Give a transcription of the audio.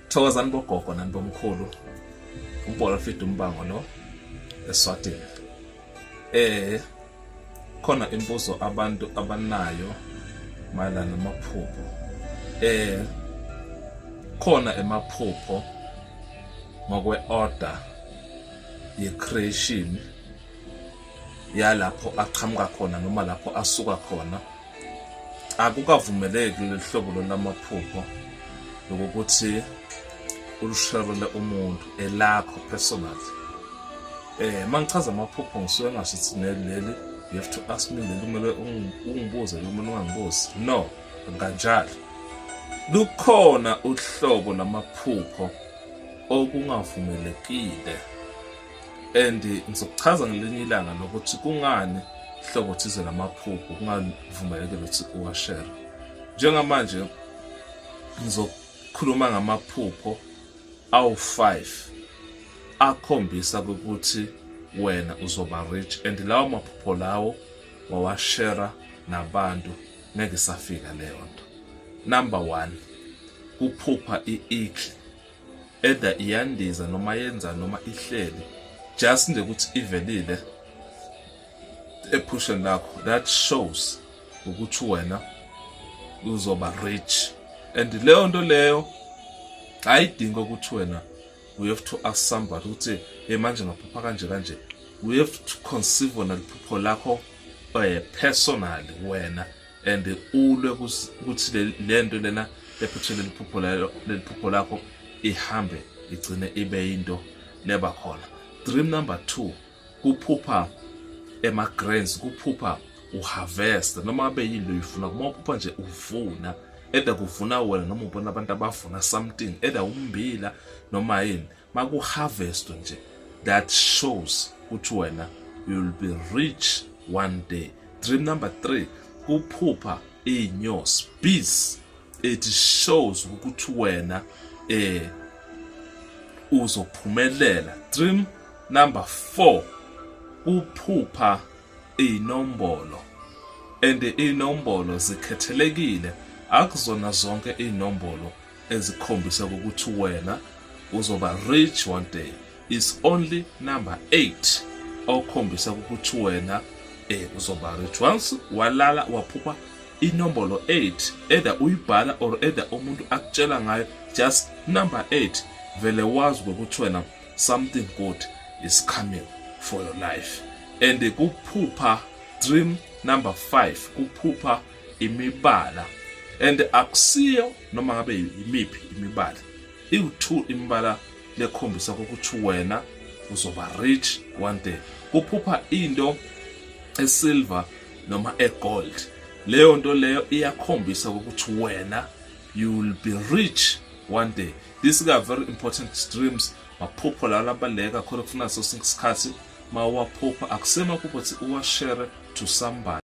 Thokozani bogogo nani bomkhulu. Umprofeti uMbango lo eSwatini. Khona imbuzo abantu abanayo mayelana namaphupho. Khona emaphupho ngokwe order ye creation yalapho aqhamuka khona noma lapho asuka khona. Akukavumeleki lolu hlobo lolamaphupho lokuthi ulusherele umuntu elakho personally. Mangichaza amaphupho ngisuke ngasho ukuthi leli you have to ask me, leli kumele ungibuze, leli kumele ungangibuzi. No, kanjalo. Lukhona uhlobo lamaphupho okungavumelekile and ngizokuchaza ngelinye ilanga lokuthi kungani hlobo thize lamaphupho kungavumelekile ukuthi uwashere. Njengamanje ngizokhuluma ngamaphupho awu-5 akhombisa ukuthi wena uzoba rich, and lawo maphupho lawo wawashera nabantu ngeke isafika leyo nto. Number 1, kuphupha i-eagle, either iyandiza noma yenza noma ihleli, just nje ukuthi ivelile ephusheni lakho, that shows ukuthi wena uzoba rich. And leyo nto leyo ayidingi ukuthi wena we have to ask somebody ukuthi, "Hey, manje ngaphupha kanje kanje." We have to conceive wena liphupho lakho personally wena and ulwe ukuthi le nto lena ephethwe leli phupho lelo, leli phupho lakho ihambe igcine ibe into leba khona. Dream number 2, kuphupha ema-grains, kuphupha uharvest noma abe yini loyifuna. Uma uphupha nje uvuna, either kuvuna wena noma ubona abantu abavuna something, either umbila noma yini, makuharvest nje, that shows ukuthi wena you'll be rich one day. Dream number 3, kuphupha iy'nyosi, bees, it shows ukuthi wena uzophumelela. Dream number 4, kuphupha inombolo, and inombolo zikhethelekile, akuzona zonke inombolo ezikhombisa ukuthi wena uzoba rich one day. Is only number 8 okhombisa ukuthi wena uzoba rich. Once walala waphupha inombolo 8, either uyibhala or either umuntu akutshela ngayo, just number 8, vele wazi ukuthi wena something good is coming for your life. And kuphupha dream number 5, kuphupha imibala, and akusiyo noma ngabe imiphi imibala, iwu-2 imibala lekhombisa ukuthi wena uzoba rich one day. Kuphupha into esilver noma egold, leyo nto leyo iyakhombisa ukuthi wena you will be rich one day. These are very important dreams, maphupho lawo labaluleke kakhulu. Kufuna so isikhathi mawaphupha, akusemaphupho ukuthi uwashare to somebody.